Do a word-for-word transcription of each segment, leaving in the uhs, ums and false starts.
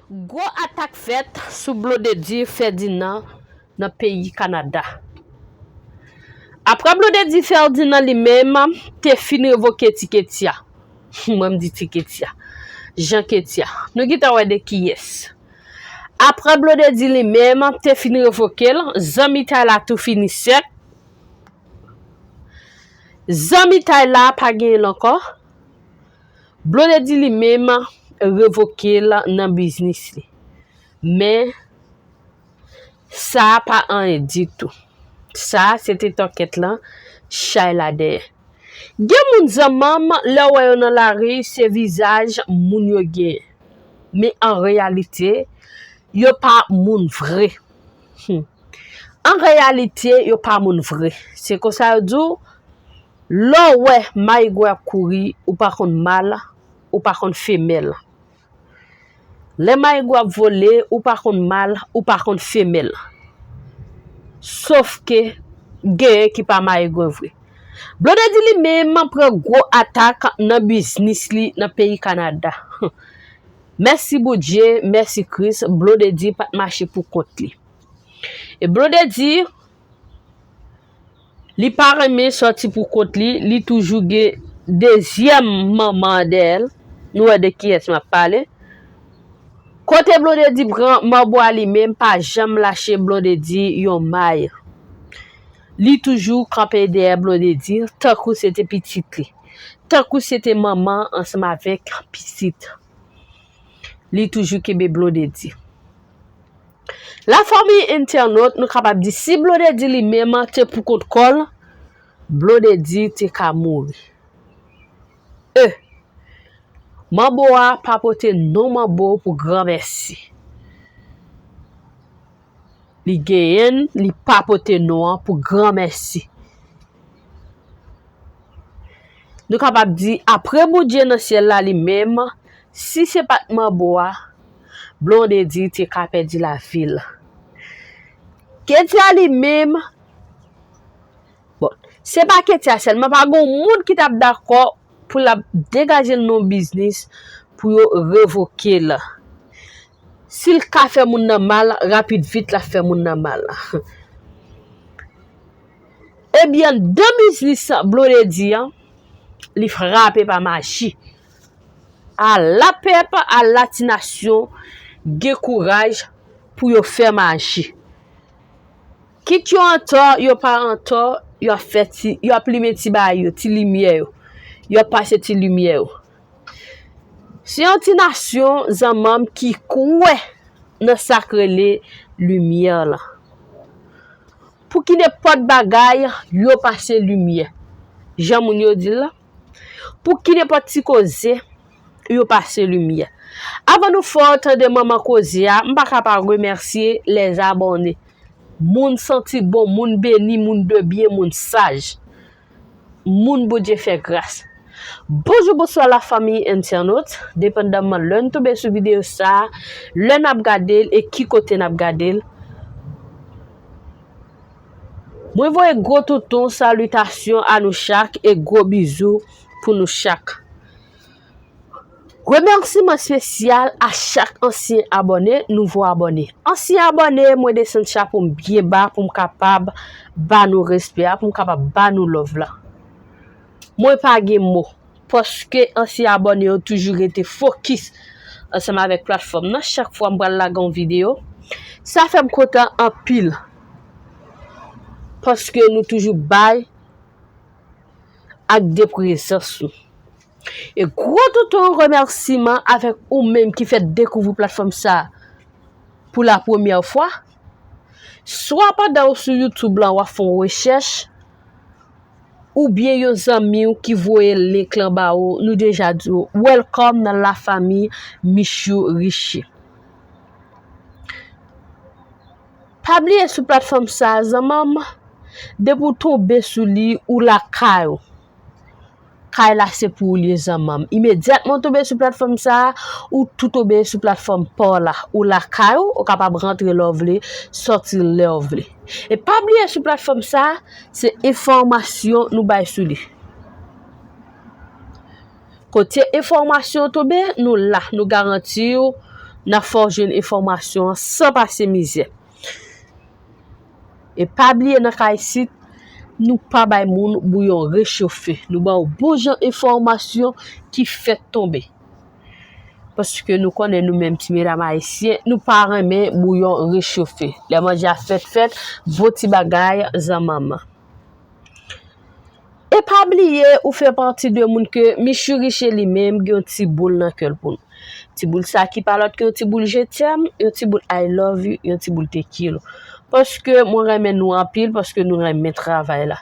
Gwo atak fèt sou Blondedy Ferdinand nan peyi Kanada. Apre Blondedy Ferdinand li menm te fin revoke Ti Ketya. Mwen m di Ti Ketya. Jan Ketya. Nou gentan wè de kiyès. Apre Blondedy li menm te fin revoke l, zanmi Tay la tou fini sèk. Zanmi Tay la pa genyen l ankò. Blondedy li menm revoke l nan biznis li. Men, sa a pa anyen ditou. Sa a se te tòkèt lan, chay la dèyè. Gen moun zanmanm, lè w wè yo nan lari, se vizaj moun yo genyen. Men an reyalite, yo pa moun vre. Hmm. An reyalite, yo pa moun vre. Se konsa yo di w, lè w wè mayigwe ap kouri, ou pa konn mal, ou pa konn femèl. Lè mayigwe ap vole, ou pa konn mal, ou pa konn femèl. Sof ke genyen ki pa mayigwe vre. Blondedy li menm pran gwo atak nan biznis li nan peyi Kanada. Mèsi Bondye, mèsi Kris, Blondedy pa t mache pou kont li. E Blondedy, li pa renmen sòti pou kont li, li toujou gen dezyèm manman an dèyè l. Nou wè de kiyès m ap pale. Kote Blondedy pran manbo a li menm pa janm lache Blondedy yon may. Li toujou kanpe dèyè Blondedy, tankou se te pitit li. Tankou se te manman ansanm avèk pitit. Li toujou kenbe Blondedy. Lafanmi entènot, nou kapab di si Blondedy li menm te pou kont kò l, Blondedy te ka mouri. E, manbo a pa pote non manbo pou granmèsi. Li genyen l, li pa pote non an pou granmèsi. Nou kapab di, apre Bondye nan syèl la li menm, si se pa t manbo a, Blondedy te ka pèdi lavi l. Ketya li menm, bon, se pa Ketya sèlman, pa gen moun ki t ap dakò pou l ap degaje l nan yon biznis pou yo revoke l. Si l ka fè moun nan mal, rapid vit l ap fè moun nan mal. Ebyen, dan biznis Blondedy an, li frape pa maji. Ala pèp, ala ti nasyon gen kouraj pou yo fè maji. Kit yo antò, yo pa antò, yo ap fè ti, yo ap limen ti bagay yo, ti limyè yo. Yo ap pase ti limyè yo. Se yon ti nasyon zanmanm ki kwè nan sa k rele limyè la. Pou ki nenpòt bagay, yo pase limyè. Jan moun yo di l la, pou ki nenpòt ti koze, yo pase limyè. Avan nou fè w tande manman koze a, m pa ka pa remèsye lèzabòne. Moun santi bon, moun beni, moun de byen, moun saj. Moun Bondye fè gras. Bonjou, bonswa lafanmi entènot. Depandaman lè n tonbe sou videyo sa a, lè n ap gade l e ki kote n ap gade l. Mwen voye gwo toutou salitasyon a nou chak e gwo bizou pou nou chak. Remèsiman espesyal a chak ansyen abòne, nouvo abòne. Ansyen abòne, mwen desann chapo m byen ba pou m kapab ba nou respè a, pou m kapab ba nou love la. Mwen pa gen mo, paske ansyen abòne yo toujou rete fokis ansanm avèk platfòm nan. Chak fwa m pral lage yon videyo, sa fè m kontan anpil, paske nou toujou bay ak de prezans nou. E gwo toutou remèsiman avèk ou menm ki fèk dekouvri platfòm sa a pou la premyè fwa. Swa pandan w sou YouTube lan w ap fè yon rechèch, oubyen yon zanmi w ki voye link lan ba ou, nou deja di w welcome nan lafanmi Michou Riche. Pa bliye sou platfòm sa a, zanmanm, depi w tonbe sou li, ou lakay ou. Kay la se pou ou li ye zanmanm. Imedyatman w tonbe sou platfòm sa a, ou tou tonbe sou platfòm pa w la. Ou lakay ou, ou kapab rantre lè w vle, sòti lè w vle. E pa bliye sou platfòm sa a, se enfòmasyon nou bay sou li. Kote enfòmasyon tonbe, nou la, nou garanti w N ap fè w jwenn enfòmasyon an san pase mizè. E pa bliye nan kay isit, nou pa bay moun bouyon rechofe. Nou ba w bon jan enfòmasyon ki fèt tonbe. Paske nou konnen nou menm ti medam ayisyen, nou pa renmen bouyon rechofe. Lè manje a fèt fèt, bon ti bagay zanmanman. E pa bliye ou fè pati de moun ke Michou Riche li menm gen yon ti boul nan kè l pou nou. Ti boul sa ki pa lòt ke yon ti boul je t'aime, yon ti boul I love you, yon ti boul te kilo. Paske mwen renmen nou anpil, paske nou renmen travay la.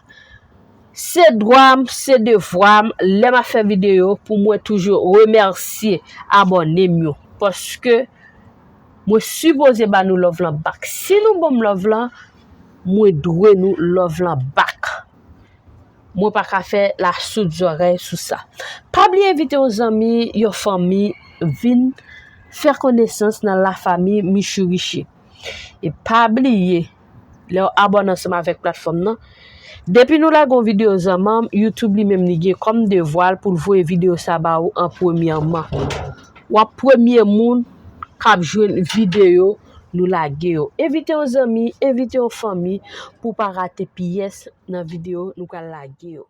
Se dwa m, se devwa m, lè m ap fè videyo, pou mwen toujou remèsye abòne m yo. Paske mwen sipoze ba nou love lan back. Si nou ban m love lan, mwen dwe nou love lan back. Mwen pa ka fè lasoud zòrèy sou sa. Pa bliye envite yon zanmi, yon fanmi, vin fè konesans nan lafanmi Michou Riche. E pa bliye, lè w abòne ansanm avèk platfòm nan, depi nou lage yon videyo zanmanm, YouTube li menm li gen kòm devwa l pou l voye videyo sa ba ou an premyèman. W ap premye moun k ap jwenn videyo nou lage yo. Envite yon zanmi, envite yon fanmi pou w pa rate pyès nan videyo nou pral lage yo.